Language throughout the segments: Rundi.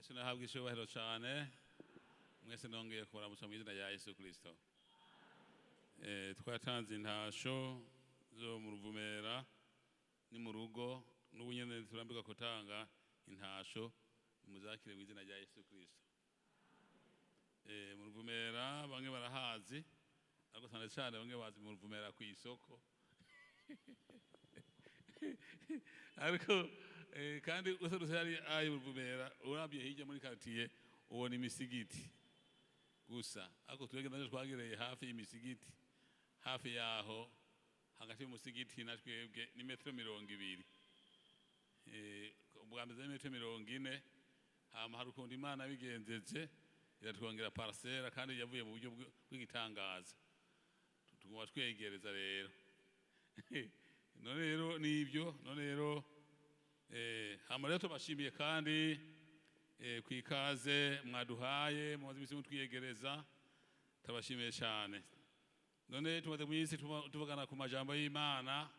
Yesu nahabwa icyubahiro cyane. Mwese nongeye kubaramutsa mu izina rya Yesu Kristo. Twatanze intasho zo mu Ruvumera ni mu rugo, n'ubu nyene turambirwa gutanga intasho, muzakire mu izina rya Yesu Kristo. Mu Ruvumera bamwe barahazi, ariko cyane cyane bamwe bazi mu Ruvumera ku isoko. Ariko kandi userutse hari ayo Ruvumera, urabye hirya muri quartier ubona imisigiti gusa, ariko twebwe nayo twagereye hafi y'imisigiti, hafi yaho hagati y'umusigiti na twebwe ni metero 20. Ubwa mbere ni metero 40. Hama hari ukuntu Imana bigenzeje iratwongera parcelle, kandi yavuye mu buryo bw'igitangaza, tuguma twegereza rero. None rero nibyo, none rero hama rero tubashimiye kandi ku ikaze mwaduhaye, mumaze iminsi mutwiyegereza, turabashimiye cyane. None tumaze mu minsi tuvugana ku majambo y'Imana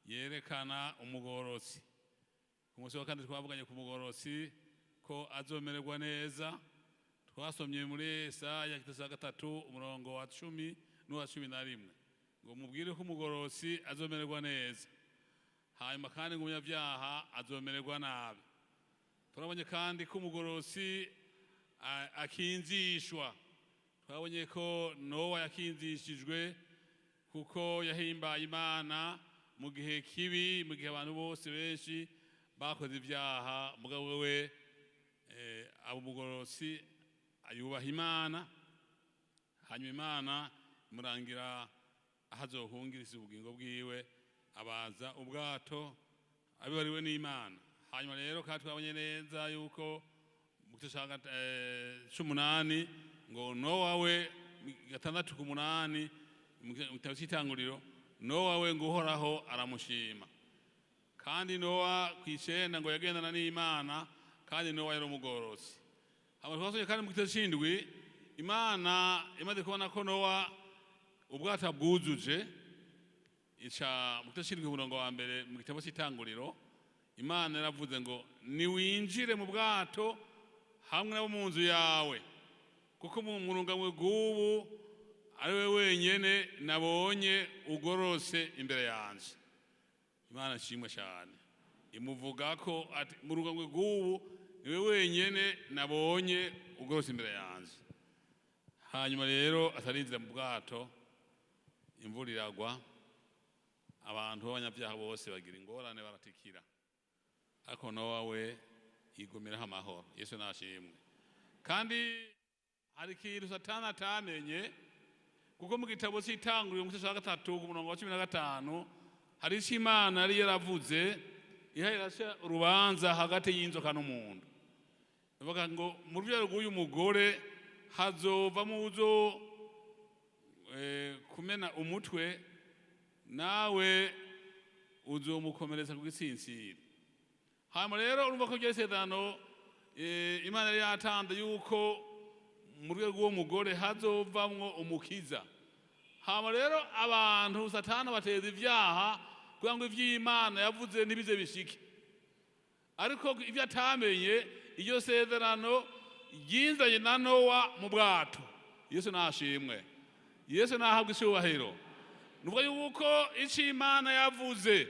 yerekana umugorotsi. Ku munsi wa kane twavuganye ku mugorotsi ko azomererwa neza. Twasomye muri Yesaya igice cya 3 umurongo wa 10 n'uwa 11, ngo mubwire ko umugorotsi azomererwa neza, hanyuma kandi ngo umunyabyaha azomererwa nabi. Turabonye kandi ko umugorotsi akinzishwa. Twabonye ko Nowa yakinzishijwe kuko yahimbaye Imana mu gihe kibi, mu gihe abantu bose benshi bakoze ibyaha, mugabo we aba umugorotsi, ayubaha Imana, hanyuma Imana imurangira aho azohungiriza ubugingo bwiwe, abaza ubwato abibariwe n'Imana. Hanyuma rero kandi twabonye neza yuko mu gice ca c'umunani ngo Nowa we, 6-8 mu gitabo c'Itanguriro, Nowa we ngo Uhoraho aramushima. Kandi Nowa kw'icenda ngo yagendana n'Imana, kandi Nowa yari umugorotsi. Hama twasomye kandi mu gice c'indwi, Imana imaze kubona ko Nowa ubwato bwuzuje, ica mu gice c'indwi umurongo wa mbere mu gitabo c'Itanguriro, Imana yaravuze ngo niwinjire mu bwato hamwe nabo mu nzu yawe, kuko mu murungamwe bw'ubu ari we wenyene nabonye ugororotse imbere yanje. Imana nshimwe cyane, imuvuga ko ati mu rungano rw'ubu niwe wenyene nabonye ugororotse imbere yanje. Hanyuma rero atarinzira mu bwato, imvura iragwa, abantu b'abanyabyaha bose bagira ingorane, baratikira, ariko Nowa we yigumiraho amahoro. Yesu nashimwe. Kandi hari ikintu Satani atamenye, kuko mu gitabo c'Itanguriro mu gice ca 3 ku murongo wa 15 hari ico Imana yari yaravuze ihaye iraca urubanza hagati y'inzoka n'umuntu, ivuga ngo mu rubyaro rw'uyu mugore hazovamo uzo kumena umutwe, nawe uzomukomeretsa ku gitsinsiri. Hanyuma rero urumva ko iryo sezerano Imana yari yatanze yuko mu rwego rw'uwo mugore hazovamwo umukiza. Hanyuma rero abantu Satani bateza ibyaha kugira ngo ivy'Imana yavuze ntibize bishike, ariko ibyo atamenye, iryo sezerano ryinzanye na Nowa mu bwato. Yesu nashimwe, Yesu nahabwa icyubahiro. Nuvuga yuko ico Imana yavuze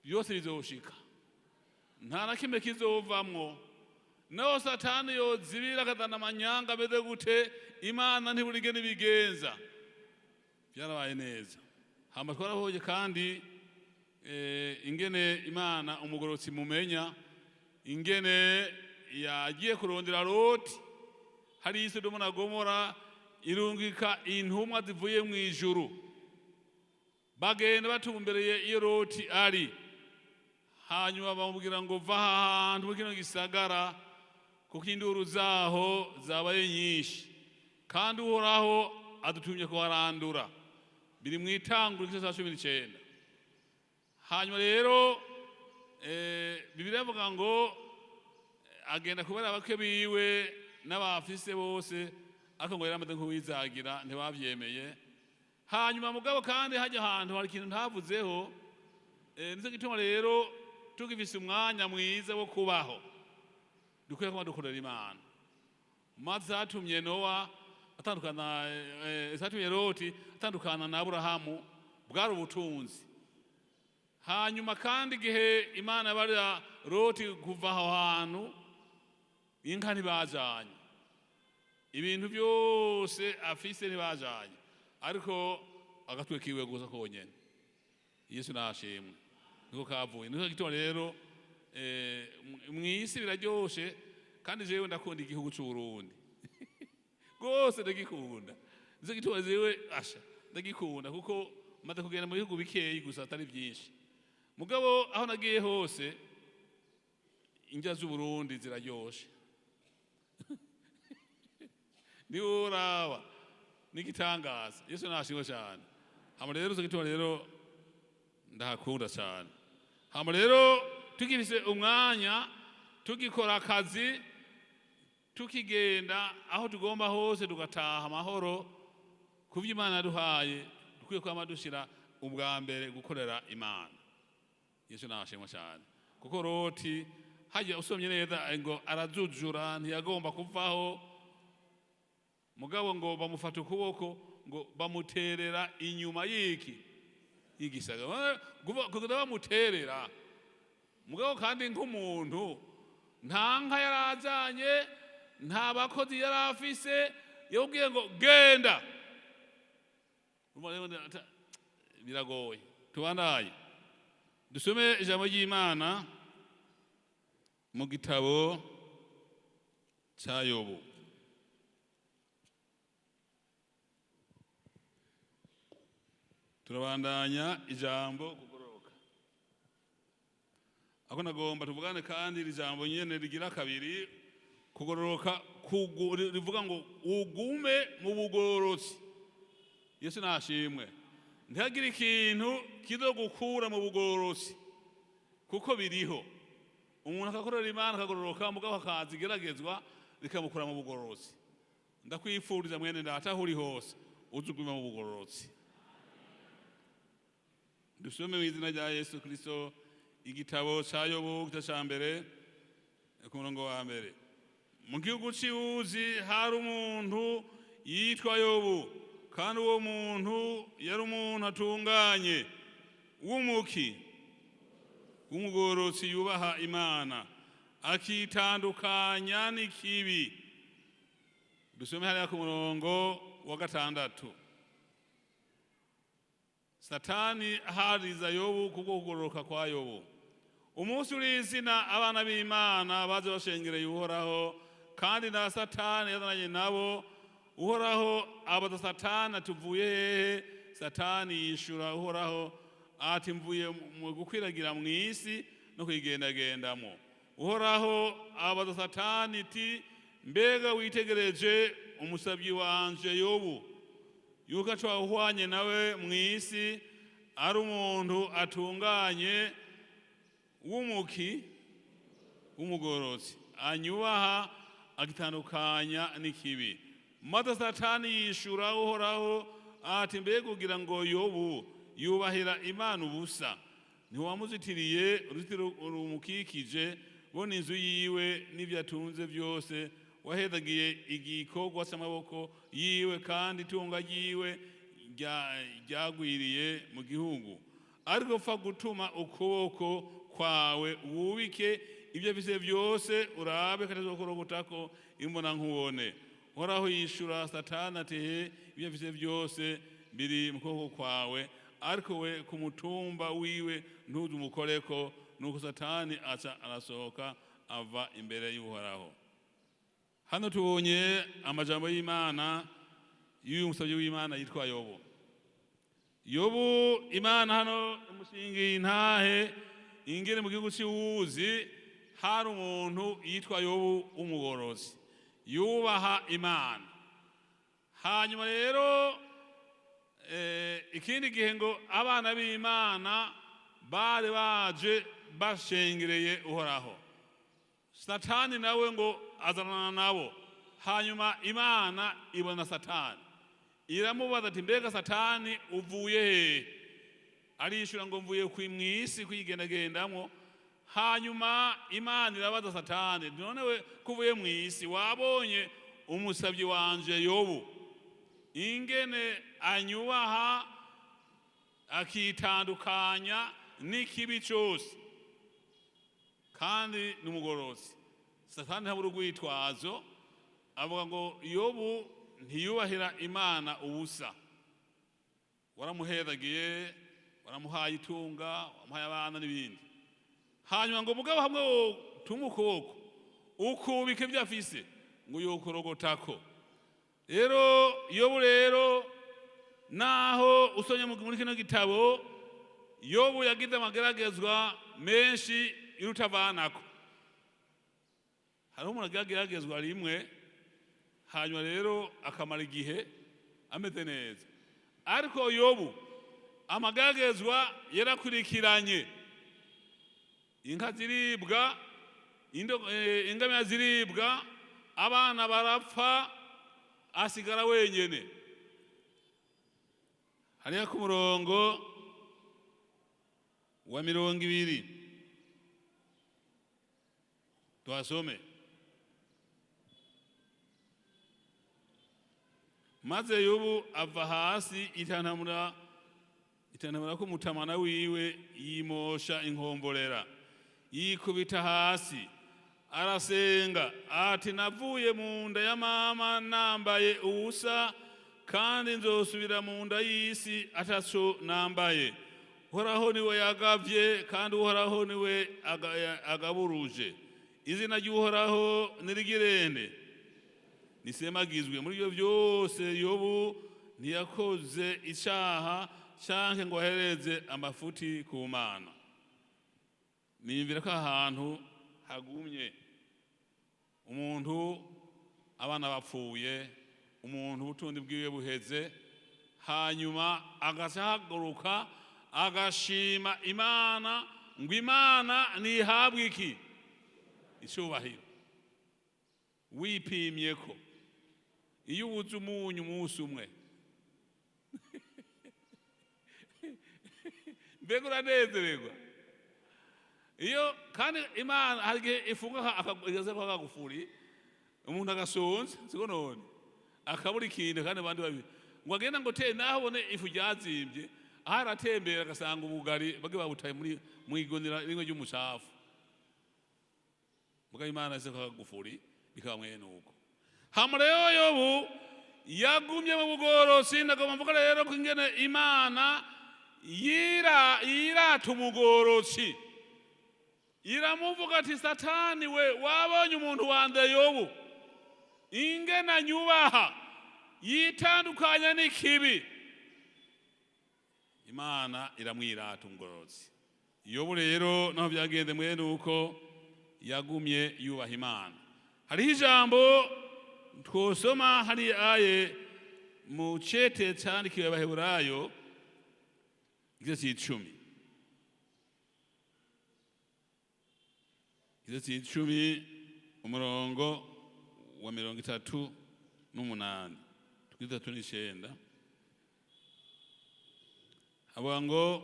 byose bizoshika, nta na kimwe kizovamwo. Naho Satani yozibira akazana amanyanga ameze gute, Imana ntiburige n'ibigenza. Byarabaye neza. Hama twarabonye kandi ingene Imana umugorotsi mumenya, ingene yagiye kurondera Loti hari Sodomu na Gomora, irungika intumwa zivuye mu ijuru, bagenda batumbereye iyo Loti ari, hanyuma bamubwira ngo va aha hantu muri kino gisagara, kuko induru zaho zabaye nyinshi, kandi Uhoraho adutumye kuharandura. Biri mu Itanguro igice cya 19. Hanyuma rero Bibiliya ivuga ngo agenda kubera abake biwe n'abafise bose, ariko ngo yari amaze nk'uwizagira, ntibavyemeye. Hanyuma mugabo kandi hajya ahantu hari ikintu ntavuzeho, nicyo gituma rero tugifise umwanya mwiza wo kubaho. Dukwiye kuba dukorera Imana. Maze zatumye Nowa atandukana, zatumye Loti atandukana na Aburahamu bwari ubutunzi. Hanyuma kandi igihe Imana yabarira Loti kuva aho hantu, inka ntibajanye, ibintu byose afise ntibajanye, ariko agatwe kiwe gusa konyene. Yesu nashimwe, niko kavuye. Niko gituma rero mw'isi biraryoshe, kandi jewe ndakunda igihugu c'u Burundi rwose, ndagikunda. Nico gituma jewe asha ndagikunda, kuko maze kugenda mu bihugu bikeyi gusa, atari byinshi, mugabo aho nagiye hose indya z'Uburundi ziraryoshe, niworaba n'igitangaza. Yesu nashimwe cyane. Hama rero ico gituma rero ndahakunda cyane. Hama rero tugifise umwanya, tugikora akazi, tukigenda aho tugomba hose, tugataha amahoro ku byo Imana yaduhaye, dukwiye kwama dushira ubwa mbere gukorera Imana. Yesu nashimwe cyane, kuko Loti hajya usomye neza ngo arazujura, ntiyagomba kuvaho, mugabo ngo bamufata ukuboko, ngo bamuterera inyuma y'iki y'igisaga, kugira bamuterera. Mugabo kandi nk'umuntu nta nka yarajanye, nta bakozi yari afise, yabwiye ngo genda. Biragoye. Tubandanye dusome ijambo ry'Imana mu gitabo cya Yobu. Turabandanya ijambo kugororoka. Ako nagomba tuvugane kandi iri jambo nyene rigira kabiri, kugororoka, rivuga ngo ugume mu bugororotsi. Yesu nashimwe. Ntihagire ikintu kizogukura mu bugororotsi, kuko biriho umuntu akakorera Imana akagororoka, mugabo akaza igeragezwa rikamukura mu bugororotsi. Ndakwifuriza mwene data, aho uri hose uze ugume mu bugororotsi. Dusome mu izina rya Yesu Kristo igitabo ca Yobu, igice ca mbere ku murongo wa mbere. Mu gihugu c'Iwuzi hari umuntu yitwa Yobu, kandi uwo muntu yari umuntu atunganye, w'umuki, w'umugororotsi, yubaha Imana, akitandukanya n'ikibi. Dusome hariya ku murongo wa gatandatu. Satani ahariza Yobu kubwo kugororoka kwa Yobu. Umunsi urizina abana b'Imana baje bashengereye Uhoraho, kandi na Satani yazananye nabo. Uhoraho abaza Satani ati uvuye hehe? Satani yishura Uhoraho ati mvuye mu gukwiragira mu isi no kuyigendagendamo. Uhoraho abaza Satani ati mbega witegereje umusabyi wanje Yobu, yuko acwahwanye nawe mu isi, ari umuntu atunganye, w'umuki, w'umugororotsi, anyubaha, agitandukanya n'ikibi. Maze Satani yishura Uhoraho ati mbega ugira ngo Yobu yubahira Imana ubusa? Ntiwamuzitiriye uruzitiro rumukikije, bo n'inzu yiwe n'ibyo atunze byose? Wahezagiye igikorwa cy'amaboko yiwe, kandi itunga ryiwe ryagwiriye mu gihugu. Ariko pfa gutuma ukuboko kwawe wubike ibyo afise byose, urabe katazokurogotako imbona nkubone. Uhoraho yishura Satani ati he, ibyo afise byose biri mu kuboko kwawe, ariko we ku mutumba wiwe ntuze umukoreko. Nuko Satani aca arasohoka ava imbere y'Uhoraho. Hano tubonye amajambo y'Imana y'uyu musabyi w'Imana yitwa Yobu. Yobu Imana hano imushingiye intahe ingene mu gihugu cy'Uwuzi hari umuntu yitwa Yobu w'umugorozi, yubaha Imana. Hanyuma rero ikindi gihe ngo abana b'Imana bari baje bashengereye Uhoraho, Satani nawe ngo azanana nabo. Hanyuma Imana ibona Satani, iramubaza ati mbega Satani uvuye hehe? Arishura ngo mvuye mw'isi kwigendagendamwo. Hanyuma Imana irabaza Satani: "None we kuvuye mu isi, wabonye umusabyi wanje Yobu, ingene anyubaha akitandukanya n'ikibi cyose, kandi n'umugororotsi?" Satani ntabura urwitwazo, avuga ngo Yobu ntiyubahira Imana ubusa, waramuheragiye, waramuhaye itunga, wamuhaye abana n'ibindi. Hanyuma ngo mugabo hamwe wotunga ukuboko ukubika ibyo afise, ngo yokorogotako. Rero Yobu rero, naho usomye muri kino gitabo, Yobu yagize amageragezwa menshi y'urutavanako. Hariho umuntu ageragezwa rimwe, hanyuma rero akamara igihe ameze neza, ariko Yobu amageragezwa yarakurikiranye: inka ziribwa, ingamiya ziribwa, abana barapfa, asigara wenyene. Hariya ku murongo wa 20 tuhasome. Maze Yobu ava hasi, itantamura ko umutamana wiwe, yimosha inkomborera, yikubita hasi, arasenga ati: "Navuye mu nda ya mama nambaye ubusa, kandi nzosubira mu nda y'isi ataco nambaye. Uhoraho niwe yagavye, kandi Uhoraho niwe agaburuje. Izina ry'Uhoraho nirigirende nisemagizwe." Muri ibyo byose Yobu ntiyakoze icaha canke ngo ahereze amafuti ku Mana. Niyumvira ko ahantu hagumye umuntu, abana bapfuye, umuntu ubutunzi bwiwe buheze, hanyuma agaca ahaguruka agashima Imana, ngo Imana ntihabwe iki? Icubahiro. Wipimye ko iyo ubuze umunyu umunsi umwe, mbega uranezererwa? Iyo kandi Imana hari igihe ifunga igeze ko akagufuri, umuntu agasonza, siko none akabura ikintu, kandi abandi babiri ngo agenda ngo te naho ubone ifu ryazimbye, aho aratembera agasanga ubugari bage babutaye muri mwigonera rimwe ry'umucafu. Muga Imana ese akagufuri bikaba mwene uko. Hama rero Yobu yagumye mu bugorosi. Ndagomba mvuga rero ko ingene Imana yirata umugorotsi, iramuvuga ati: "Satani we, wabonye umuntu wanje Yobu, ingene anyubaha, yitandukanya n'ikibi?" Imana iramwirata umugororotsi Yobu. Rero naho byagenze mwene uko, yagumye yubaha Imana. Hariho ijambo twosoma hari aye mu cete candikiwe Abaheburayo, igice c'icumi, igice c'icumi, umurongo wa 38, 39, avuga ngo: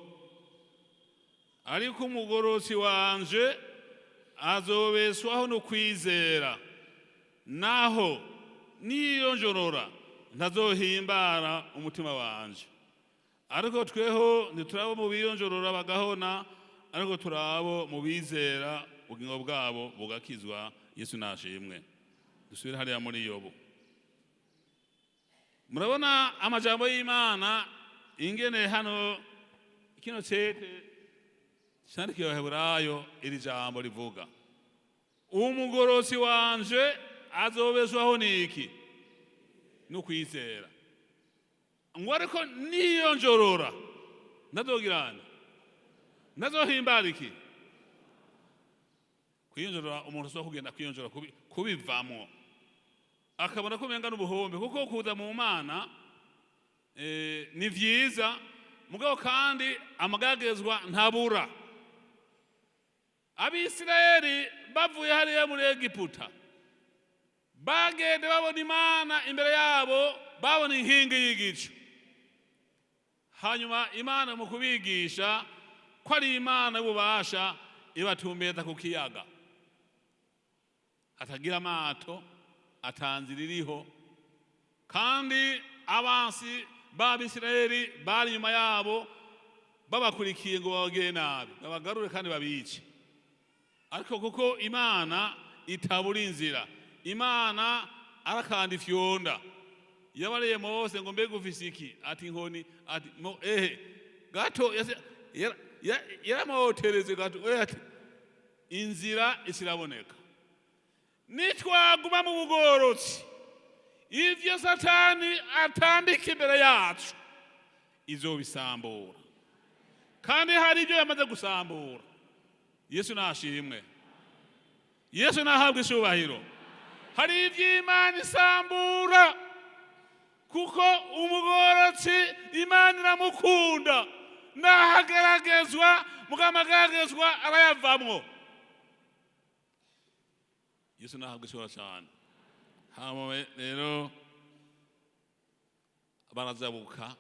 "Ariko umugororotsi wanje azobeswaho no kwizera, naho niyonjorora ntazohimbara umutima wanje." Ariko tweho ntiturabo mu biyonjorora bagahona, ariko turabo mu bizera, ubugingo bwabo bugakizwa. Yesu nashimwe. Dusubire hariya muri Yobu. Murabona amajambo y'Imana ingene hano kino cete candikiwe Abaheburayo, iri jambo rivuga: "Umugororotsi wanje azobeswaho niki? No kwizera." Ngo ariko niyonjorora ntazogirana, ntazohimbara iki? Kwiyonjorora, umuntu ashobora kugenda kwiyonjorora kubivamwo, akabona ko umenga n'ubuhombe, kuko kuza mu Mana ni vyiza, mugabo kandi amageragezwa ntabura. Abisirayeli bavuye hariya muri Egiputa, bagende babona Imana imbere yabo, babona inkingi y'igicu. Hanyuma Imana mu kubigisha ko ari Imana y'ububasha, Ibatumbeza ku kiyaga hatagira amato, atanzira iriho, kandi abansi b'Abisirayeli bari inyuma yabo babakurikiye ngo babagire nabi, babagarure kandi babice. Ariko kuko Imana itabura inzira, Imana arakanda ifyonda. Yabariye Mose ngo: "Mbega ufise iki?" Ati: "Inkoni." Ati: "Mo ehe gato." Yaramotereze gato, ati inzira isiraboneka. Nitwaguma mu bugorotsi, ivyo Satani atambika imbere yacu izobisambura, kandi hari ibyo yamaze gusambura. Yesu nashimwe, Yesu nahabwa icubahiro. Hari ibyo Imana isambura, kuko umugorotsi Imana iramukunda, nahageragezwa, mugabo amageragezwa arayavamwo. Yesu nahabwa icubahiro cyane. Hama rero barazabuka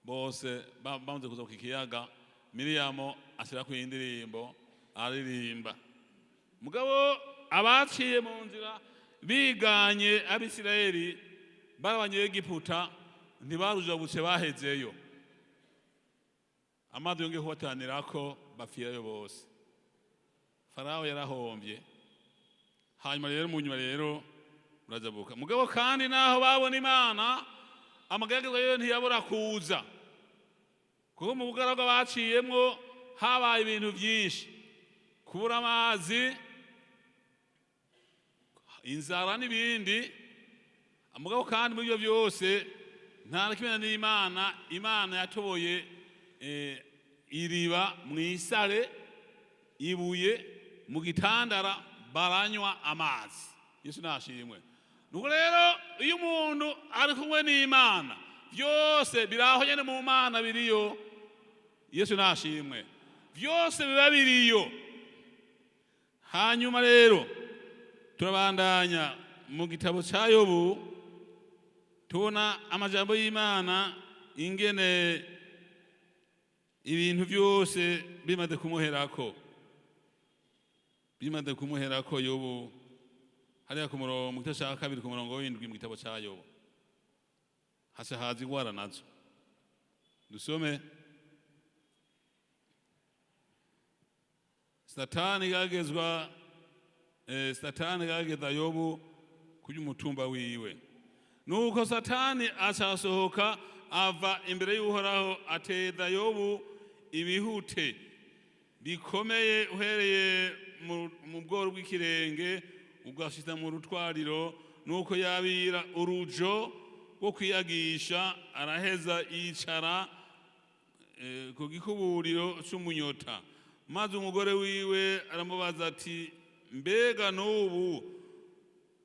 bose. Bamaze kuzabuka ikiyaga, Miriyamu ashyirako indirimbo, aririmba. Mugabo abaciye mu nzira biganye Abisirayeli bari Abanyegiputa, ntibarujabutse, bahezeyo. Amazi yongeye kubateranirako, bapfirayo bose. Farawo yarahombye. Hanyuma rero mu nyuma rero urajabuka. Mugabo kandi naho babona Imana, amageragezwa yo ntiyabura kuza, kuko mu bugaragwa baciyemwo habaye ibintu byinshi: kubura amazi, inzara n'ibindi. Mugabo kandi muri ibyo byose nta na kimwe n'Imana. Imana yatoboye iriba mu isare, ibuye mu gitandara, baranywa amazi. Yesu nashimwe. Nuko rero iyo umuntu ari kumwe n'Imana, byose biraho nyene mu Mana biriyo. Yesu nashimwe. Byose biba biriyo. Hanyuma rero turabandanya mu gitabo cya Yobu, tubona amajambo y'Imana ingene ibintu byose bimaze kumuherako. Yobu hariya ku murongo, mu gitabo cya kabiri, ku murongo w'7 mu gitabo cya Yobu, haca haza ingwara nazo. Dusome. Satani yageza Yobu kurya umutumba wiwe. Nuko Satani acasohoka ava imbere y'Uhoraho, ateza Yobu ibihute bikomeye, uhereye mu bworo bw'ikirenge ugashitsa mu rutwariro. Nuko yabira urujo rwo kwiyagisha, araheza yicara ku gikuburiro c'umunyota. Maze umugore wiwe aramubaza ati: "Mbega n'ubu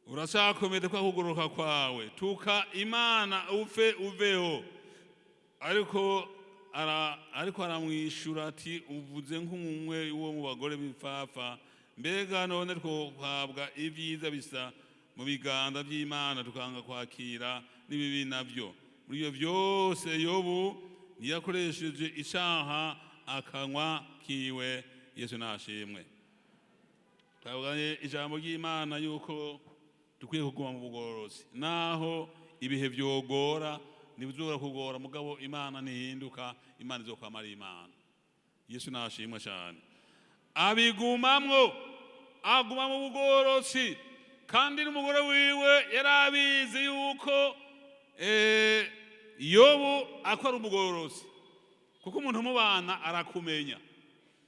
uracyakomeza kwa kugoroka kwawe? Tuka Imana upfe uveho." Ariko aramwishura ati: "Uvuze nk'umwe wo mu bagore b'ipfapfa. Mbega none twohabwa ibyiza bisa mu biganza by'Imana, tukanga kwakira n'ibibi nabyo?" Muri ibyo byose Yobu ntiyakoresheje icaha akanwa kiwe. Yesu nashimwe. Twabuganye ijambo ry'Imana yuko dukwiye kuguma mu bugororotsi naho ibihe vyogora. Ntibizobora kugora, mugabo Imana ntihinduka, Imana izokwama ari Imana. Yesu nashimwe cyane. Abigumamwo, aguma mu bugororotsi, kandi n'umugore wiwe yari abizi yuko Yobu akora umugororotsi, kuko umuntu umubana arakumenya.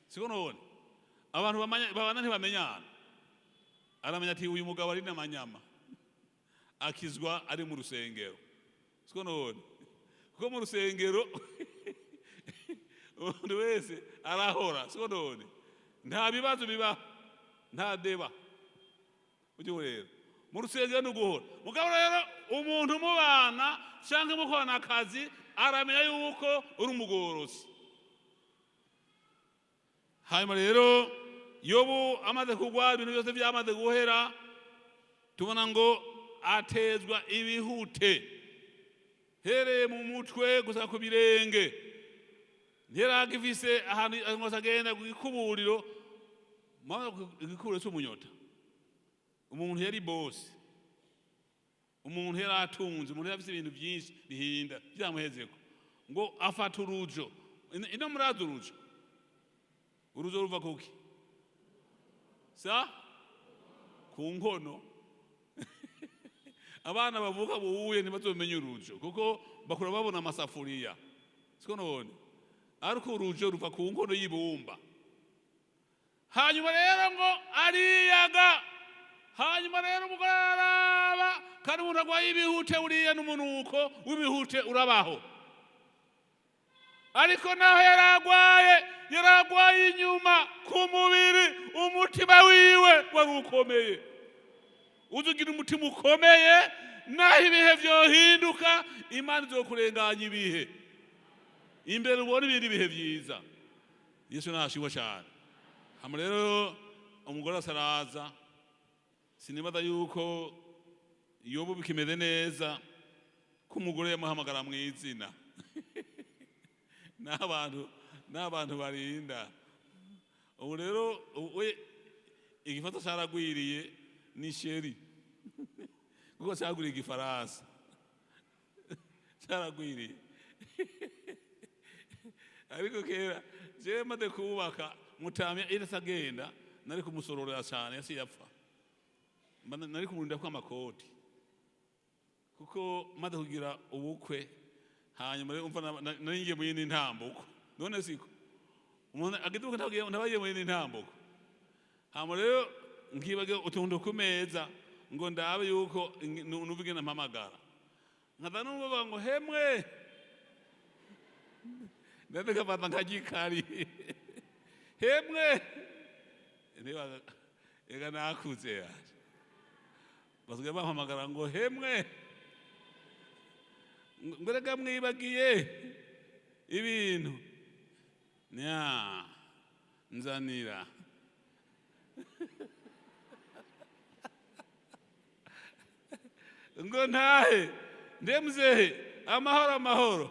Siko none abantu babana ntibamenyana? Aramenya ati: "Uyu mugabo ari n'amanyama, akizwa ari mu rusengero." Siko none? Kuko mu rusengero umuntu wese arahora. Siko none? Nta bibazo biba, nta deba. Ujye rero mu rusengero ni uguhora. Mugabo rero umuntu umubana cyangwa mukorana akazi aramenya yuko uri umugorozi. Hanyuma rero Yobu amaze kugwa, ibintu byose byamaze guhera, tubona ngo atezwa ibihute hereye mu mutwe gusa ku birenge. Ntiyaragifise ahantu ngo agenda ku ikuburiro. Mama, igikuro cy'umunyota, umuntu yari bosi, umuntu yari atunze, umuntu yari afite ibintu byinshi bihinda byamuhezeko, ngo afata urujo. Ino murazi urujo? Urujo ruva kuki? Sa ku nkono. Abana bavuka buhuye ntibazomenye urujo, kuko bakura babona amasafuriya, siko none? Ariko urujo ruva ku nkono y'ibumba. Hanyuma rero ngo ariyaga. Hanyuma rero umugore araraba, kandi umuntu arwaye ibihute, uriya n'umunuko w'ibihute urabaho. Ariko naho yaragwaye, yaragwaye inyuma ku mubiri, umutima wiwe wari ukomeye. Uzi ugira umutima ukomeye, naho ibihe vyohinduka, Imana izokurenganya ibihe imbere, ubona ibindi bihe vyiza. Yesu nashimwe cyane. Hama rero umugore asaraza. Sinibaza yuko Yobu bikimeze neza ko umugore yamuhamagara mu izina. N'abantu barinda ubu rero we igifata cyaragwiriye, ni chéri, kuko cyagwiriye, igifaransa cyaragwiriye. Ariko kera jewe maze kubaka mutamya irasagenda, nari kumusororera cyane, yasi yapfa. Nari kumurinda ko amakoti, kuko maze kugira ubukwe, hanyuma rero umva nari ngiye mu yindi ntambuko. None siko umuntu agize ubukwe ntabagiye mu yindi ntambuko? Hanyuma rero nkibaga utuntu ku meza ngo ndabe yuko numva ingene mpamagara, nkaza numva bavuga ngo "Hemwe", ndetse ngafata nkagikari, "Hemwe". Niba ega nakuze yaje, basigaye bampamagara ngo "Hemwe", ngo "Rega mwibagiye ibintu nya nzanira." Ngo ntahe nde muzehe, amahoro amahoro,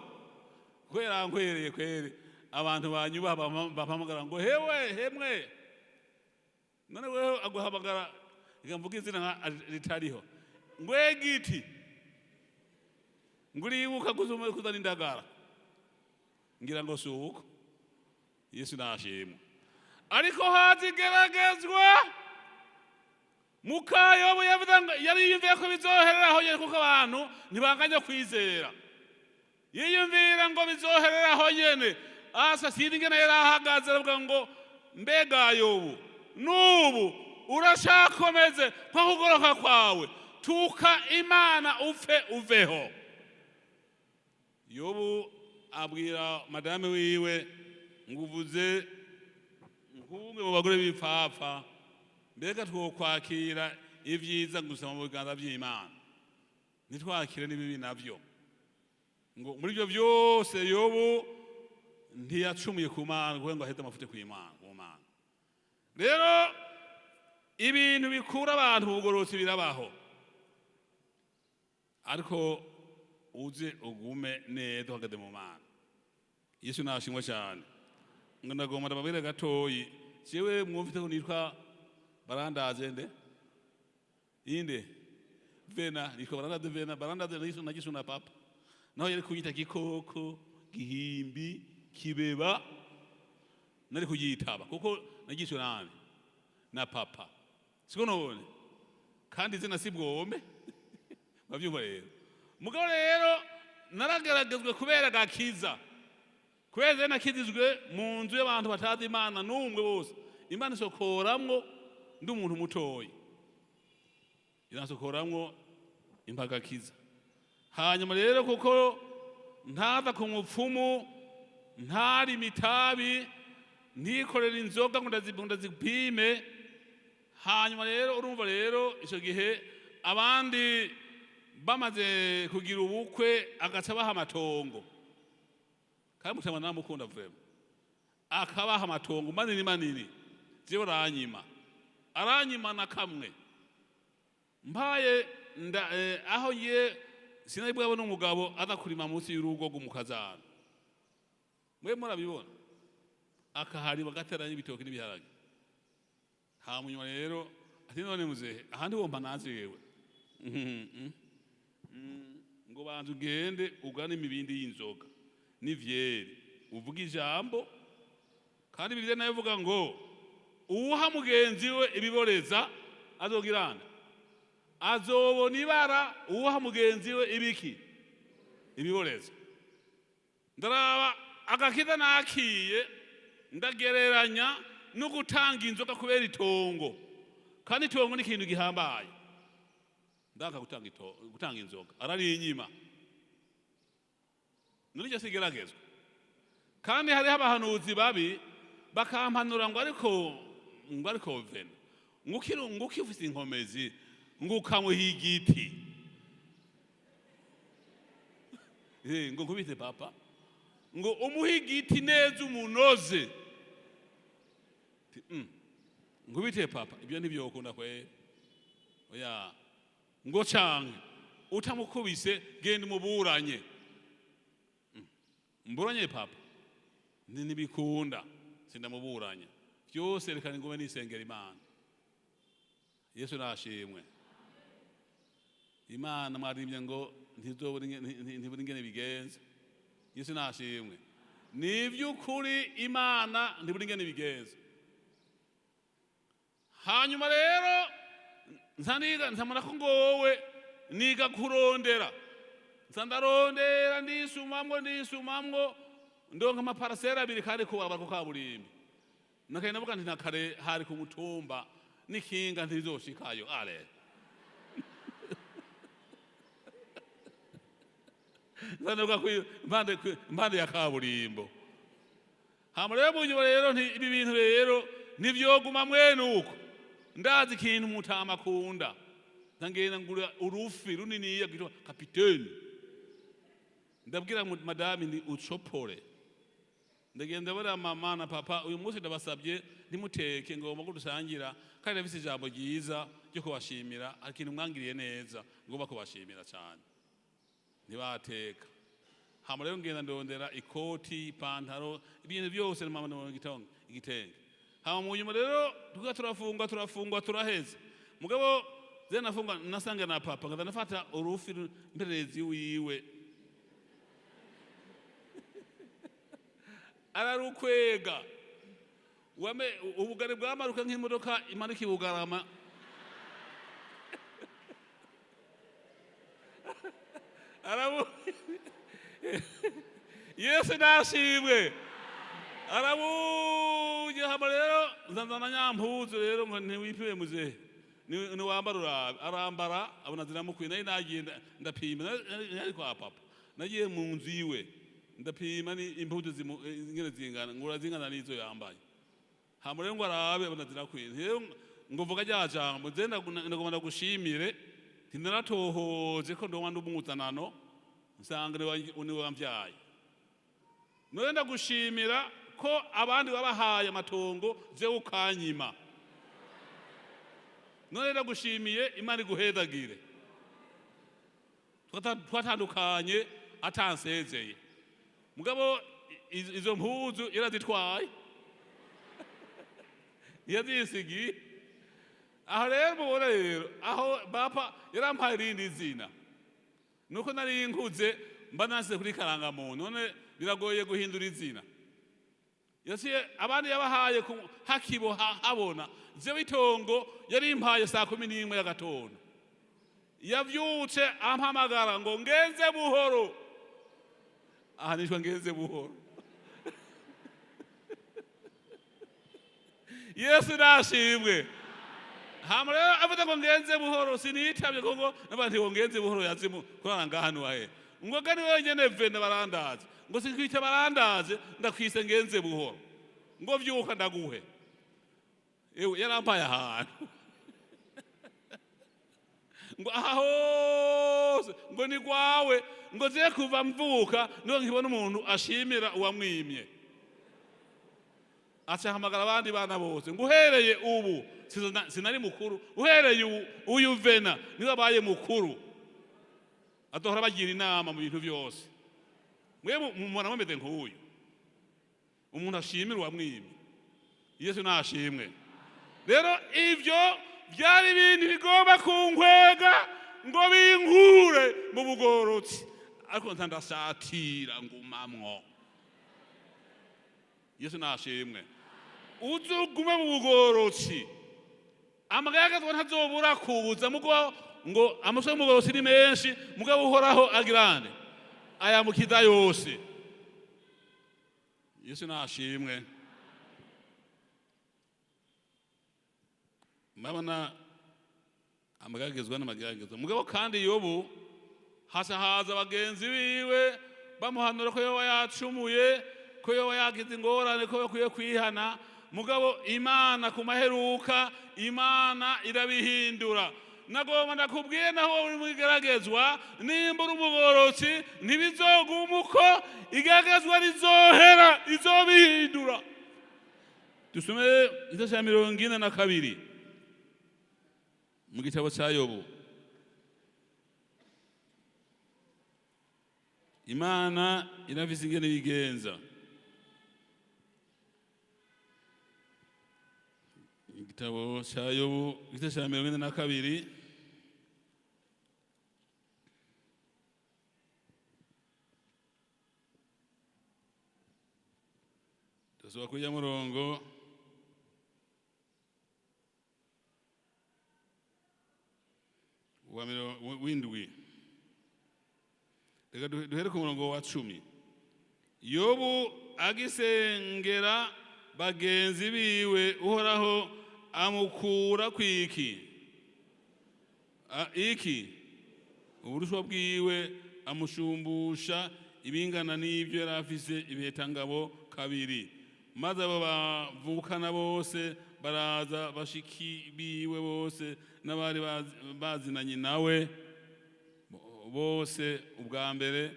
kubera nkwereye kwere abantu banyubaha bampamagara ngo "Hewe, hemwe". None wewe aguhamagara, reka mvuge izina nka ritariho, ngwegiti, nguribuka kuzana indagara, ngira ngo si uko. Yesu nashimwe. Ariko haza igeragezwa. Mukayobo yavuze ngo yari yiyumviye ko bizoherera aho nyene, kuko abantu ntibanganya kwizera. Yiyumvira ngo bizoherera aho nyene. Asa sinzi ingene yari ahagaze, aravuga ngo "Mbega Yobu, n'ubu urashakomeze nko kugoroka kwawe? Tuka Imana upfe uveho." Yobu abwira madame wiwe ngo "Uvuze nk'umwe mu bagore b'ibipfapfa. Mbega twokwakira ibyiza gusa mu biganza by'Imana, ntitwakire n'ibibi nabyo?" Ngo muri ibyo byose Yobu ntiyacumuye ku Mana kugira ngo aheze amafuti ku Imana, ku Mana. Rero ibintu bikura abantu mu bugororotsi birabaho, ariko uze ugume neza uhagaze mu Mana. Yesu nashimwe cyane. Ngo ndagomba ndababwire gatoyi, jewe mwumvise ko nitwa Barandaze nde inde Vena, nitwa Barandaze Vena. Barandaze nagiswe na papa, naho yari kunyita gikoko, gihimbi, kibeba, nari kuyitaba, kuko nagiswe nande? Na papa, siko none? Kandi izina si bwome, bavyumva rero. Mugabo rero narageragezwe kubera gakiza, kubera rero nakizijwe mu nzu y'abantu batazi Imana n'umwe bose. Imana isokoramwo ndi umuntu mutoyi, iransokoramwo impagakiza. Hanyuma rero kuko ntaza ku mupfumu, ntari imitabi, ntikorera inzoga ngo ndazipime. Hanyuma rero urumva rero icyo gihe abandi bamaze kugira ubukwe, agaca baha amatongo, kandi mutama namukunda vraiment, akabaha amatongo manini manini. Jewe aranyima, aranyima na kamwe mpaye nda aho ngiye sinari bwabone umugabo aza kurima munsi y'urugo rw'umukazana. Mwe murabibona, akaharima, agateranya ibitoki n'ibiharage. Hanyuma rero ati: "None muzehe, ahandi wompa nazewe?" Ngo banza ugende ugane imibindi y'inzoga n'ivyeri, uvuge ijambo. Kandi Bibiliya nayo ivuga ngo uwuha mugenzi we ibiboreza azogirana azobona ibara. Uwuha mugenzi we ibiki? Ibiboreza. Ndaraba agakiza nakiye, ndagereranya no gutanga inzoga kubera itongo, kandi itongo ni ikintu gihambaye. Ndanga gutanga inzoga, ararinyima. None sigeragezwa? Kandi hariho abahanuzi babi bakampanura ngo ariko vena ngo ukifise inkomezi, ngo ukamuha igiti. Ngo nkubite papa, ngo umuhe igiti neza umunoze. Nkubite papa, ibyo ntibyokunda kweri, oya. Ngo canke utamukubise, genda umuburanye. Mburanye papa? Ntibikunda, sindamuburanya. Byose reka ngume nisengera Imana. Yesu nashimwe. Imana mwarimye ngo ntizobura ntibura ingene bigenza. Yesu nashimwe. Ni iby'ukuri, Imana ntibura ingene bigenza. Hanyuma rero nza niga, nzamara ko ngowe niga kurondera, nza ndarondera, ndisumamwo, ndisumamwo, ndonka amaparasera abiri kandi kubarabara ku kaburimbi. Nakaye navuga nti nakare hari ku mutumba, n'ikinga ntizoshikayo are. Nza impande ya kaburimbo. Hama rero munyuma rero nti ibi bintu rero ntivyoguma mwene uko. Ndazi ikintu mutama akunda. Ndagenda ngura urufi runiniya rwitwa kapiteni. Ndabwira madame nti ucopore. Ndagenda bara mama na papa: "Uyu munsi ndabasabye ntimuteke, ngomba ko dusangira, kandi ndafise ijambo ryiza ryo kubashimira. Hari ikintu mwangiriye neza, ngomba kubashimira cyane." Ntibateka. Hama rero ngenda ndondera ikoti, ipantaro, ibintu byose, mama ndondera igitenge. Hama mu nyuma rero tuka turafungwa, turafungwa, turaheze. Mugabo ze nafunga nasanga na papa, ngaza nafata urufi mperezi wiwe, ararukwega. Wame ubugari bwamaruka nk'imodoka imanuka ibugarama. Arabu Yesu nashimwe. Arabuye. Hama rero nzanzana nyampuzu rero ngo ntiwipime muzehe, niwambara urabe. Arambara, abona ziramukwiye. Nari nagiye ndapima, nari kwa papa, nagiye mu nzu iwe ndapima ni impuzu ingene zingana, ngura zingana n'izo yambaye. Hama rero ngo arabe, abona zirakwiye. Rero ngo vuga rya jambo: "Nze ndagomba ndagushimire." Nti: "Naratohoje ko ndoma ndumuzanano, nsanga niwe wamvyaye. None ndagushimira ko abandi wabahaye amatongo, jewe ukanyima. None ndagushimiye, Imana iguhezagire." Twatandukanye atansezeye, mugabo izo mpuzu yarazitwaye, yazisigiye aho. Rero mubona rero aho papa yarampaye irindi zina, nuko nari nkuze mba nasize kuri karangamuntu, none biragoye guhindura izina. Yaciye abandi yabahaye hakiboha habona. Jewe itongo yarimpaye saa 11 y'agatondo. Yavyutse ampamagara ngo ngenze buhoro. Aha nitwa ngenze buhoro. Yesu nashimwe. Hama rero avuze ngo ngenze buhoro, sinitabye kuko n'abantu ngo ngenze buhoro yazimu kurara ngaha nuwahe, ngo gani wenyene vene barandaze, ngo sinkwita barandaze, ndakwise ngenze buhoro, ngo vyuka ndaguhe. Ewe, yarampaye ahantu ngo aha hose ngo ni gwawe. Ngo je kuva mvuka niho nkibona umuntu ashimira uwamwimye. Aca ahamagara abandi bana bose ngo uhereye ubu sinari mukuru, uhereye ubu uyu vena niwe abaye mukuru, azohora bagira inama mu bintu byose. Mwe mubona mumeze nk'uyu umuntu ashimira uwamwimye. Yesu nashimwe. Rero ivyo byari ibintu bigomba kunkwega ngo binkure mu bugororotsi, ariko ntandasatira ngumamwo. Yesu nashimwe. Uzugume mu bugororotsi, amagaragazwa ntazobura kuza. Mugo ngo amasoko y'umugororotsi ni menshi, mugabo Uhoraho agirande ayamukiza yose. Yesu nashimwe. Murabona amagaragazwa n'amagaragazwa. Mugabo kandi Yobu hasa haza bagenzi biwe bamuhanura ko yoba yacumuye, ko yoba yagize ingorane, ko bakwiye kwihana. Mugabo Imana ku maheruka, Imana irabihindura. Nagomba ndakubwiye, naho uri mu igeragezwa, nimba uri umugororotsi, ntibizoguma uko. Igeragezwa rizohera, izobihindura. Dusome igice cya 42 mu gitabo cya Yobu. Imana irafise ingene bigenza. Igitabo cya Yobu, igice cya 42. Tuzuba kujya murongo wa w'indwi. Reka duhere ku murongo wa 10. Yobu agisengera bagenzi biwe, Uhoraho amukura kwiki iki uburushwa bwiwe, amushumbusha ibingana n'ibyo yari afise ibihitangabo kabiri. Maze abo bavukana bose baraza, bashiki biwe bose n'abari bazinanye nawe bose, ubwa mbere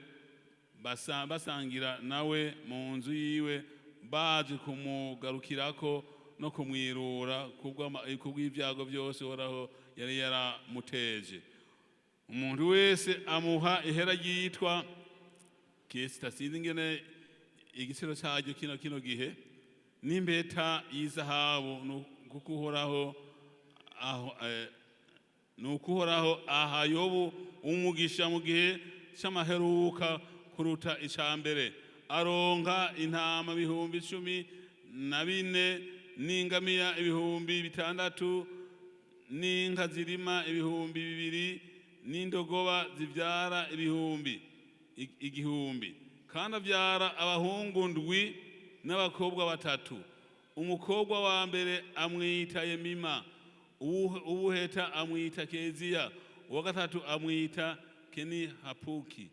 basangira nawe mu nzu yiwe, baje kumugarukirako no kumwirura kubw'ibyago byose Uhoraho yari yaramuteje. Umuntu wese amuha ihera ryitwa kesita, sinzi ingene igiciro cyaryo kino gihe, n'imbeta y'izahabu, kuko Uhoraho aho nuko Uhoraho aha Yobu umugisha mu gihe cy'amaheruka kuruta icya mbere. Aronka intama 14,000, n'ingamiya 6000, n'inka zirima 2000, n'indogoba zibyara 1000. Kandi abyara abahungu ndwi n'abakobwa batatu. Umukobwa wa mbere amwita Yemima, uwuheta amwita Keziya, uwa gatatu amwita Keni-Hapuki.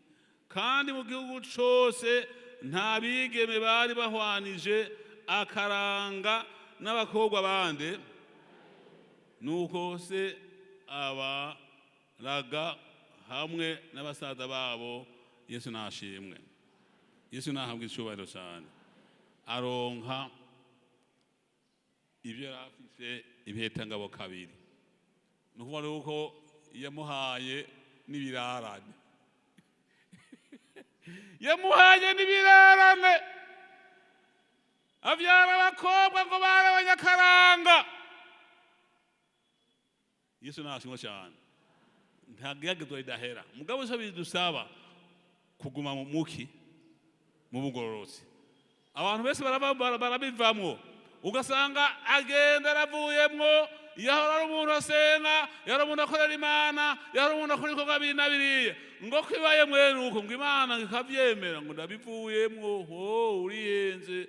Kandi mu gihugu cose nta bigeme bari bahwanije akaranga n'abakobwa bande. Nuko se abaraga hamwe n'abasaza babo. Yesu nashimwe. Yesu nahabwa icyubahiro cyane. Aronka ibyo yari afise ibihitangabo kabiri, ni ukuvuga yuko yamuhaye n'ibirarane, yamuhaye n'ibirarane. Abyara abakobwa ngo bari abanyakaranga. Yesu nashimwe cyane. Nta geragezwa ridahera, mugabo icyo bidusaba kuguma mu muki mu bugororotsi. Abantu benshi barabivamwo, ugasanga agenda aravuyemwo. Yahora ari umuntu asenga, yari umuntu akorera Imana, yari umuntu akora ibikorwa biri na biriya, ngo kwibaye mwene uko, ngo Imana ikabyemera, ngo ndabivuyemwo. Ho uriyenze,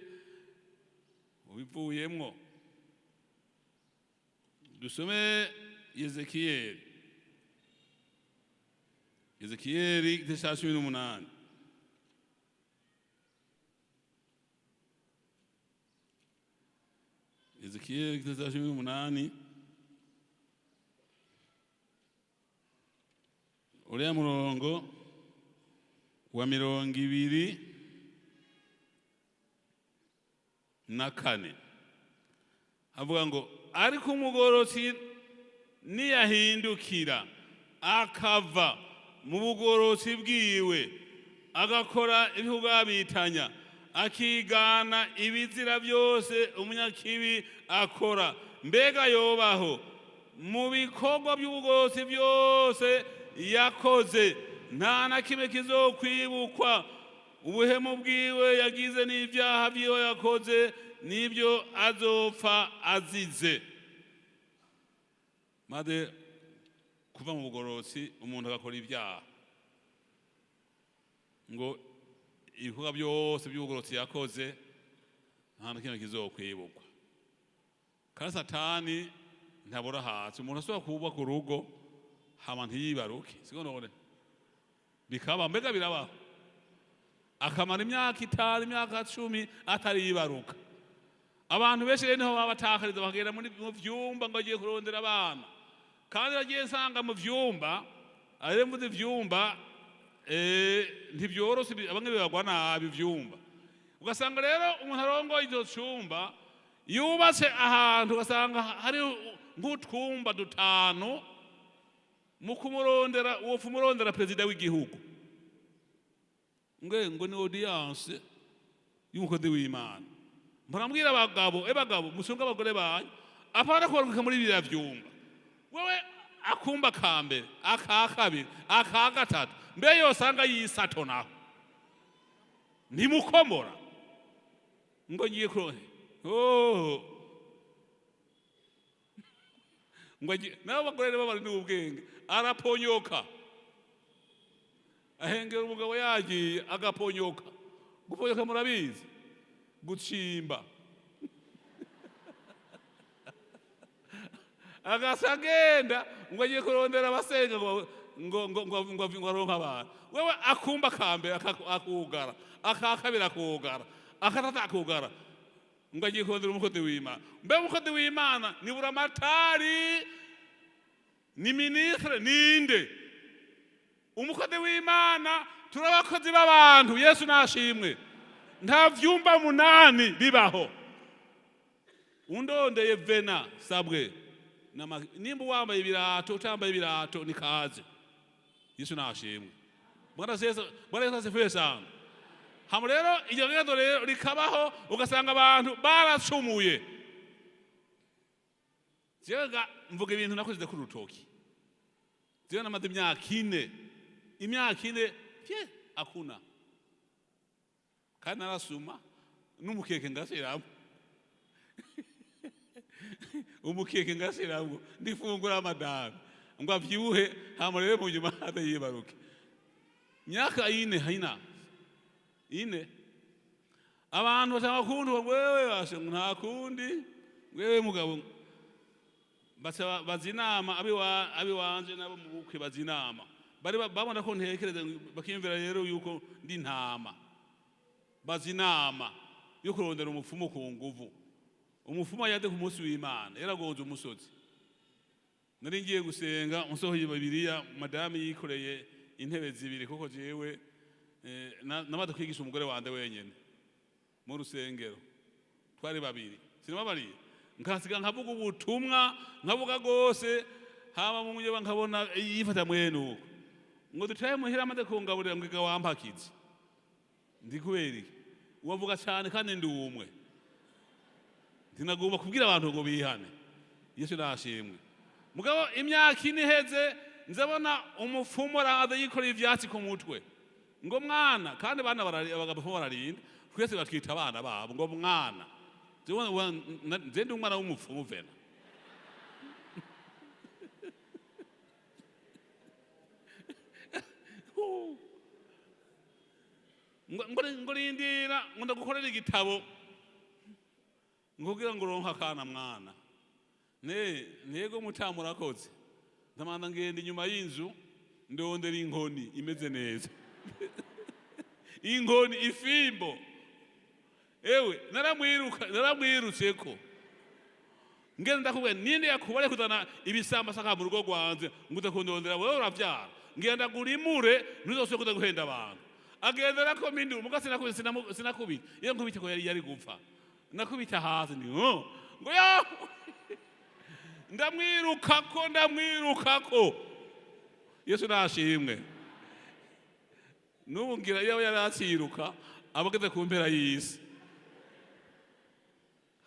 ubivuyemwo. Dusome Yezekiyeli, Yezekiyeli igice cya 18. Yezekiyeli igice cya 18, uriya murongo wa 24, avuga ngo: ariko umugororotsi niyahindukira akava mu bugororotsi bwiwe, agakora ibihugu, akigana ibizira byose umunyakibi akora. Mbega yobaho mu bikorwa by'ubugororotsi byose yakoze, nta na kimwe kizokwibukwa. Ubuhemu bwiwe yagize n'ibyaha byiwe yakoze nibyo azopfa azize. Maze kuva mu bugororotsi, umuntu agakora ibyaha, ngo ibikorwa byose by'ubugororotsi yakoze nta na kimwe kizokwibukwa. Kandi Satani ntabura hasi. Umuntu ashobora kubaka urugo hama ntiyibaruke, siko none bikaba? Mbega birabaho, akamara imyaka 5, imyaka 10 atariyibaruka. Abantu benshi rero niho baba batakariza, bakagenda mu vyumba ngo agiye kurondera abana. Kandi nagiye nsanga mu vyumba, rero mvuze ivyumba, ntibyoroshe, bamwe bibagwa nabi ivyumba. Ugasanga rero umuntu arongoye ivyo cumba yubatse ahantu, ugasanga hari nk'utwumba dutanu. Mu kumurondera wopfa umurondera perezida w'igihugu, ngo ni audience y'umukozi w'Imana. Murambwira abagabo, bagabo musunga abagore banyu, apana kubaruka muri biriya vyumba. Wewe akumba ka mbere, aka kabiri, aka gatatu, mbe yosanga yisato naho ntimukomora ngo ngiye kuronka, oh. Ngo nabo abagore rero bari n'ubwenge, araponyoka, ahengera umugabo yagiye, agaponyoka. Guponyoka murabizi, gucimba, agasa agenda ngo agiye kurondera abasenga, ngo aronke abantu. Wewe akumba ka mbere akugara, aka kabiri akugara, akatatu akugara, ngo agiye kurondera umukozi w'Imana. Mbe umukozi w'Imana ni buramatari, ni ministre, ninde umukozi w'Imana? Turi abakozi b'abantu. Yesu nashimwe. Nta vyumba 8 bibaho. Undondeye vena sabwe, nimba wambaye ibirato, utambaye ibirato, nikaze. Yesu nashimwe. Bwana Yesu, Bwana Yesu asifiwe sana. Hama rero iryo gendo rero rikabaho, ugasanga abantu baracumuye. Jewe mvuga ibintu nakoze ku rutoki. Jewe namaze imyaka 4, imyaka 4 pye akuna, kandi narasuma n'umukeke ngashiramwo, umukeke ngashiramwo, ndifungura amadami ngo avyibuhe, hama rero mu nyuma aze yibaruke. Myaka 4 haina 4, abantu batanga kuntu, wewe bashe nta kundi, wewe mugabo baca baza inama abiwanje nabo mu bukwe, baza inama, bari babona ko ntekereza, bakiyumvira rero yuko ndi ntama. Baza inama yo kurondera umupfumu ku nguvu. Umupfumu yaje ku munsi w'Imana, yaragonze umusozi. Nari ngiye gusenga, nsohoye Bibiliya, madame yikoreye intebe zibiri, kuko jewe namaze kwigisha umugore wanje wenyene mu rusengero, twari babiri, sinababariye, nkasiga nkavuga ubutumwa, nkavuga rwose. Hama mu nyeba nkabona yifata mwene uko, ngo dutahe muhira, amaze kungaburira, ngo iga wampakize. Ndi kubera iki wavuga cyane kandi ndi umwe? Ntinagomba kubwira abantu ngo bihane. Yesu nashimwe. Mugabo imyaka 4 iheze, nzabona umupfumu araza yikoreye ivyatsi ku mutwe, ngo mwana, kandi abana abagabo bararinda, twese batwita abana babo, ngo mwana, nje ndi umwana w'umupfumu vena. Ngo rindira, ngo ndagukorera igitabo, ngo kugira ngo uronke akana mwana. Ne ntego mutamurakoze, ndamanda ngenda inyuma y'inzu, ndondera inkoni imeze neza, inkoni, ifimbo. Ewe naramwirutseko, ngenda ndakubwira ninde yakubare kuzana ibisamba saka mu rugo rwanjye, ngo uze kundondera wewe uravyara. Ngenda gurimure, ntuzosubire kuza guhenda abantu. Agenda rakoma induru, muga sinakubita. Iyo nkubita ko yari gupfa. Nakubita hasi ni oh, ngo ya ndamwirukako, ndamwirukako. Yesu nashimwe. N'ubu ngira iyo yari akiruka abageze ku mpera y'isi.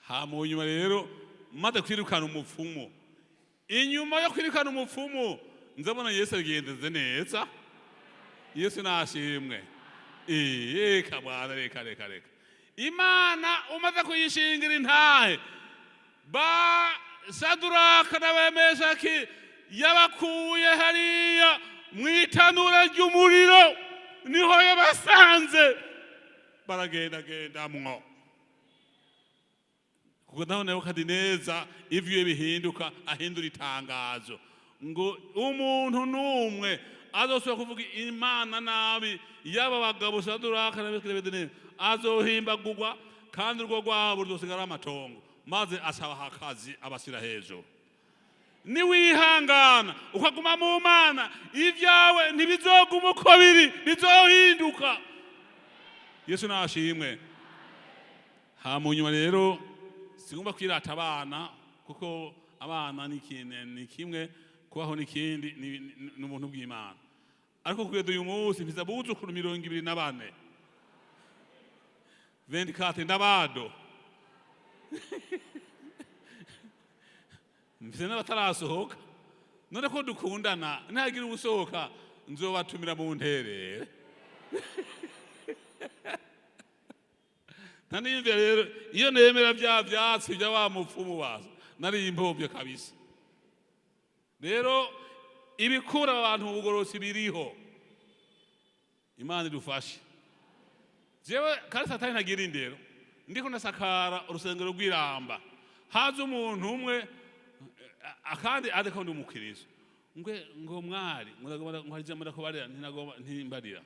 Hama nyuma rero Maze kwirukana umupfumu, inyuma yo kwirukana umupfumu, nzabona Yesu abigendeze neza. Yesu nashimwe. Reka bwana, reka, reka, reka. Imana umaze kuyishingira intahe, ba Saduraka n'Abameshaki yabakuye hariya mu itanura ry'umuriro, niho yabasanze baragendagendamwo, kuko naho Nebukadineza ivyo bihinduka, ahindura itangazo ngo umuntu n'umwe azosubira kuvuga Imana nabi yaba bagabo Saduraka na Meshaki azohimbagurwa, kandi urwo rwabo ruzosigara amatongo. Maze asabaha akazi, abashyira hejuru. Niwihangana ukaguma mu Mana, ibyawe ntibizoguma uko biri, bizohinduka. Yesu nashimwe. Hamunyuma rero sigomba kwirata abana, kuko abana ni ikintu, ni kimwe, kubaho n'ikindi, ni ubuntu bw'Imana. Ariko kugeza uyu munsi mfise abuzukuru 24, 24, ndabado mfise n'abatarasohoka. None ko dukundana, ntihagira uwusohoka, nzobatumira mu nterere. Ntaniyumvira rero, iyo nemera bya vyatsi bya wa mupfumu baza, nari impovyo kabisa. Rero ibikura abantu mu bugorosi biriho. Imana idufashe. Jewe kandi Satani ntagira indero. Ndiko ndasakara urusengero rw'Iramba, haza umuntu umwe akandi ariko ndi umukiristo, ngwe ngo mwari ngo ndagomba, ngo hari ijambo ndakubarira. Ntinagomba, ntimbarira.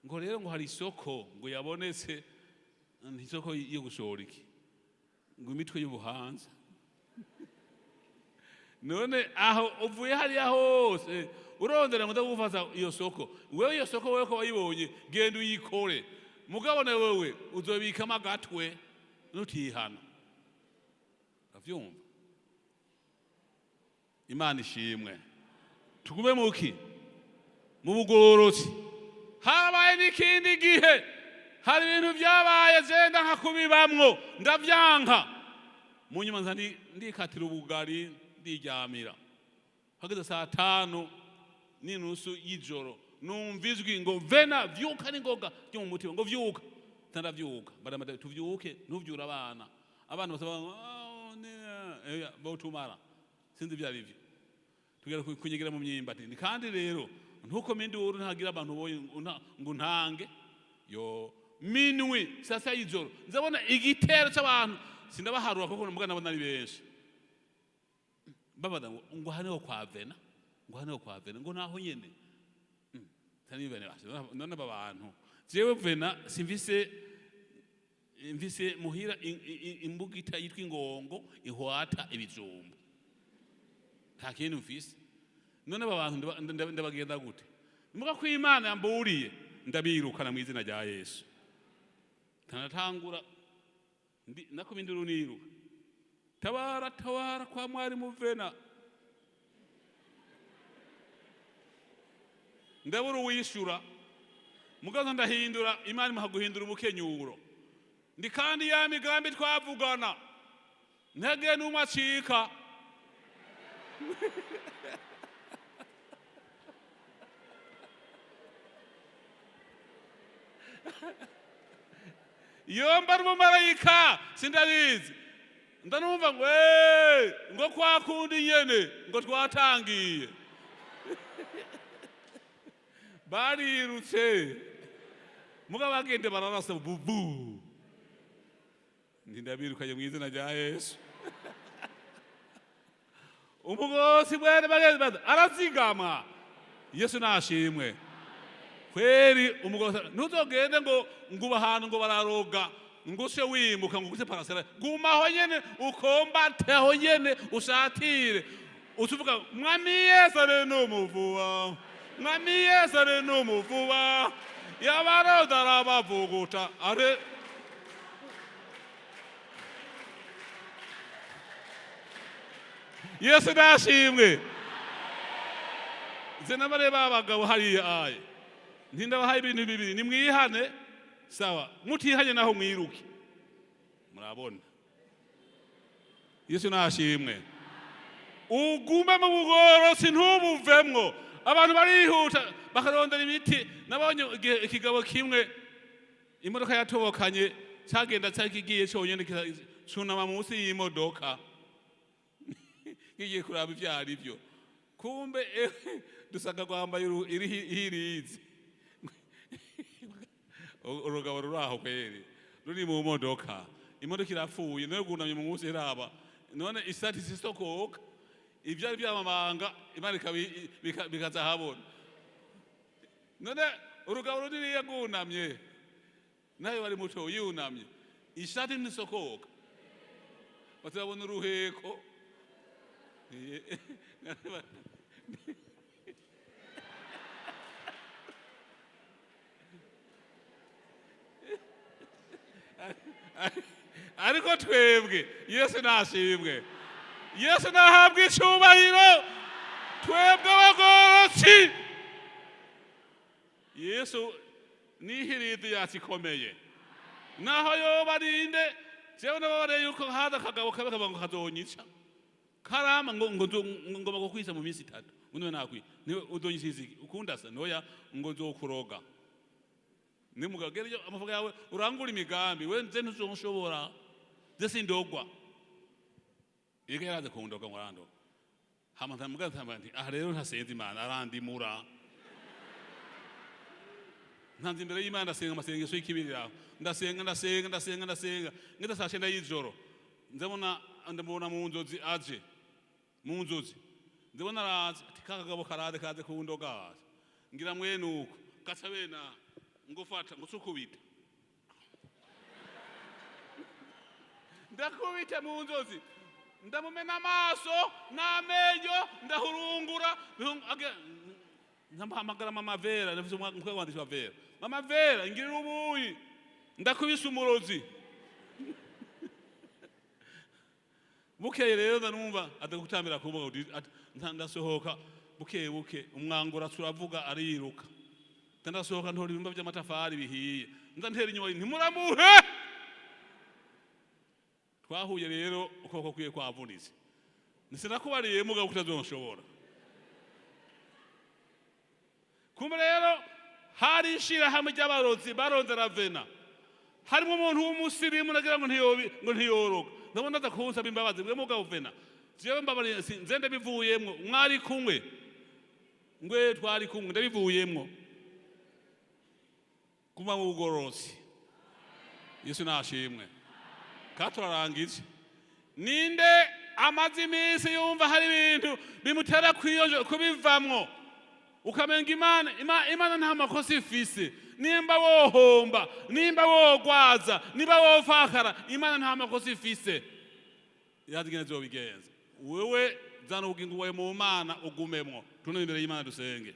Ngo rero ngo hari isoko ngo yabonetse, isoko yo gushora iki, ngo imitwe y'ubuhanza. None aho uvuye hariya hose urondera ngo ndagufata iyo soko, wewe iyo soko wewe ko wayibonye, genda uyikore. Mugabo na wewe uzobikamo agatwe nutihana. Uravyumva? Imana ishimwe. Tugume muki mu bugororotsi. Harabaye n'ikindi gihe, hari ibintu byabaye zenda nka kubibamwo, ndavyanka. Mu nyuma nza ndikatira ubugari, ndiryamira. Hageze saa 5:30 y'ijoro, numva ijwi ngo: "Vena, vyuka n'ingoga", ryo mu mutima ngo: "Vyuka." Ndavyuka, baramata tuvyuke, ntuvyura abana. Abana basaba ngo: "Oh, botumara." Sinzi ibyo ari byo. Tugera kunyegera mu myimbati. Kandi rero ntukome induru, ntagira abantu boye ngo ntange yo minwi. Saa sita y'ijoro nzabona igitero cy'abantu, sindabaharura kuko mbwa nabona ari benshi, babaza ngo aha niho kwa Vena, ngo aha niho kwa Vena, ngo naho nyene. Tani bene bashe none aba bantu, jewe Vena simvise, mvise muhira imbugita yitwa ingongo ihwata ibijumbu, nta kintu mfise. None aba bantu ndabagenda gute? Mbuga ko Imana yamburiye, ndabirukana mu izina rya Yesu. Ntanatangura nakoma induru, niruka: "Tabara, tabara kwa mwarimu Vena!" Ndabura uwishura. Mugazo ndahindura, Imana imuha guhindura umukenyuro. Ndi kandi ya migambi twavugana, ntege n'umwe acika. Iyo mba ari umumarayika sindabizi. Ndanumva ngo: "Eh, ngo kwa kundi nyene ngo twatangiye." Barirutse, muga bagende bararasa bubu. Ndabirukanye mu izina rya Yesu. Umugosi bwene bagenzi baza arazigama. Yesu nashimwe kweri. Umugosi, ntuzogende ngo nguba ahantu ngo bararoga, ngo use wimuka ngo uguse parasera. Gumaho nyene, ukombate aho nyene, usatire, utuvuga: "Mwami Yesu ari n'umuvuba, Mwami Yesu ari n'umuvuba, yabaroza arabavuguta are." Yesu nashimwe. Nze n'abareba abagabo hariya aye, ntindabahaye ibintu bibiri: nimwihane, sawa, mutihanye naho mwiruke. Murabona. Yesu nashimwe. Ugume mu bugororotsi, ntubuvemwo. Abantu barihuta bakarondera imiti. Nabonye igihe ikigabo kimwe imodoka yatobokanye cyagenda cyakigiye cyonyine, cunama munsi y'imodoka ngiye kuraba ivyo ari byo. Kumbe dusanga rwambaye ihirizi. Urugabo ruri aho kweri ruri mu modoka, imodoka irapfuye, nayo rwunamye mu munsi iraba. None isati sisokoka, ivyari byamabanga Imana bikaza habona. None urugabo runiniya rwunamye, nayo bari muto yunamye, ishati ntisokoka, bazabona uruheko. Ariko twebwe, Yesu nashimwe, Yesu nahabwa icubahiro. Twebwe abagororotsi, Yesu n'ihirizi yacu ikomeye, naho yoba arinde. Jewe nababariye yuko haza akagabo kabe kavuga ngo kazonyica, karama ngo ngomba kukwisa mu minsi 3, ngo niwe nakwi niwe uzonyisiza iki ukundasa noya, ngo nzokuroga nimugagera iyo amavuga yawe urangura imigambi we nze ntuzonshobora, nze sindogwa. Yega yaraze kundoga ngo arandoga, hama ntamuga ntamba nti aha rero ntasenze Imana arandimura. Ntanze imbere y'Imana, ndasenga amasengesho y'ikibiriraho, ndasenga, ndasenga, ndasenga, ndasenga, ngeze saa 9 y'ijoro, ndabona, ndamubona mu nzozi aje mu nzozi. Ndabona araje, ati ka kagabo karaze, kaze kundoga. Ngira mwene uko gaca bena ngo fata ngo cukubita, ndakubita mu nzozi, ndamumena amaso n'amenyo, ndahurungura. Ndamuhamagara mama Vera, ndafise umukobwa wanje wa Vera. Mama Vera, ngirira ubuyi, ndakubise umurozi. Bukeye rero ndanumva aza gutambira kuvuga, ndasohoka buke buke, umwangura turavuga ariruka. Ndasohoka ntora ibimba by'amatafari bihiye, nza ntera inyuma, ntimuramuhe. Twahuye rero ukuboko kwiye kwavunitse, nsinakubariye mugabo kutazonshobora. Kumbe rero hari ishirahamwe ry'abarozi baronze Ravena, harimo umuntu w'umusirimu, nagira ngo ntiyobi ngo ntiyoroga. Ndabona aza kunsaba imbabazi, mwe mugabo Vena, jewe mbabariye nze ndabivuyemwo, mwari kumwe, ngwe twari kumwe, ndabivuyemwo. Kuba mu bugororotsi. Yesu nashimwe. Katurarangije. Ninde amaze iminsi yumva hari ibintu bimutera kwiyojo kubivamwo, ukamenga Imana nta makosa ifise? Nimba wohomba, nimba wogwaza, nimba wofakara, Imana nta makosa ifise. Yazigene zobigenza. Wewe zana ubugingo bwawe mu Mana, ugumemwo. Tune imbere y'Imana dusenge.